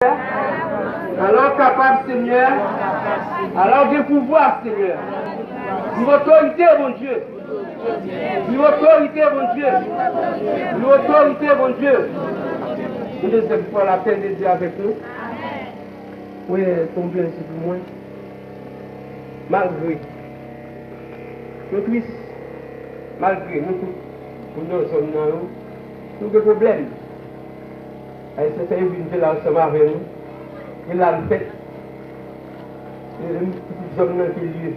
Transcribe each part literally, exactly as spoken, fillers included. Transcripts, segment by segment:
Ala w kapab, Senyè. Ala w gen pouvwa, Senyè. Viv otorite, Bondye. Viv otorite, Bondye. Viv otorite, Bondye. Nou dezyèm fwa, lapè de Dye avèk nou. Wi, tonbe se pou mwen. Malgre nou tris, malgre nou tout moun nan zòn nan yo, nou gen pwoblèm. Ayisyen sa yo vin te la ansanm avè nou, e la l fèt. E, e, zòn nan te lye.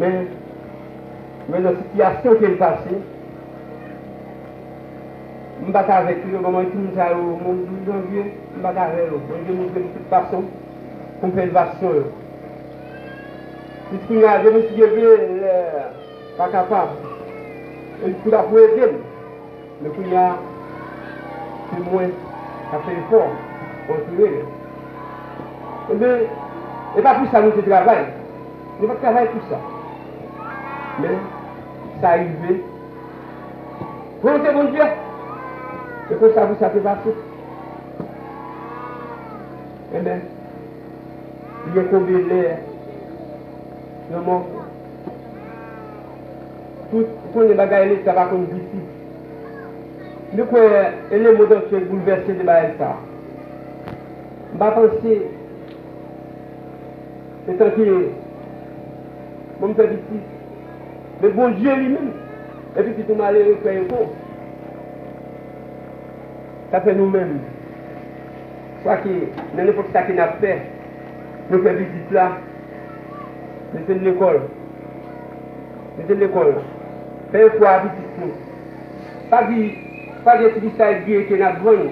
Men, men nan sitiyasyon ke l pase, m pa t avèk yo, manman timoun sa yo, moun janvye, m pa t avè yo. Bondye montre m tout fason pou m fè elevasyon yo. Jis kounye a, demen si Dye vle, lè pa kapab, e pou ta pou ede m. Men kounye a, se mwen k ap fè efò pou antoure l. Ebyen, e pa pou sa nou te travay. Nou pa t travay pou sa. Men, sa rive. Volonte Bondye. E konsa pou sa te pase. Ebyen, li enkonbe lè nan mò. Tout, ou konnen bagay Leta pa konn piti. Nou kwè e lemonn antye boulvèse de bagay sa. M pa panse, etanke, bon, m fè pitit, men Bondye li menm, e pitit yon malere fè efò. Sa fè nou menm, swa ke nan nenpòt sa ke n ap fè, nou fè pitit la, mete l lekòl, mete l lekòl, fè efò a pitit nou. Pa di, pa di ti sa e byen ke n ap vann.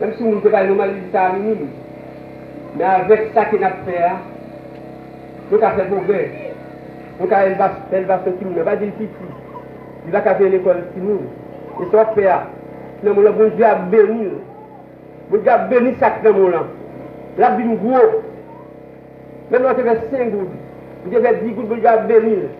Menm si moun te bay nou mal, li di sa a minim. Men avèk sa ke n ap fè a, nou ka fè pwogrè. Nou ka elva-, fè elvasyon timoun nan. Pa di l piti. Li pa ka peye lekòl timoun. E sa w ap fè a, nan moun nan Bondye ap beni l. Bondye ap beni sa k nan moun lan. L ap vin gwo. Menm lè w te fè senk goud, ou te fè dis goud, Bondye ap beni l.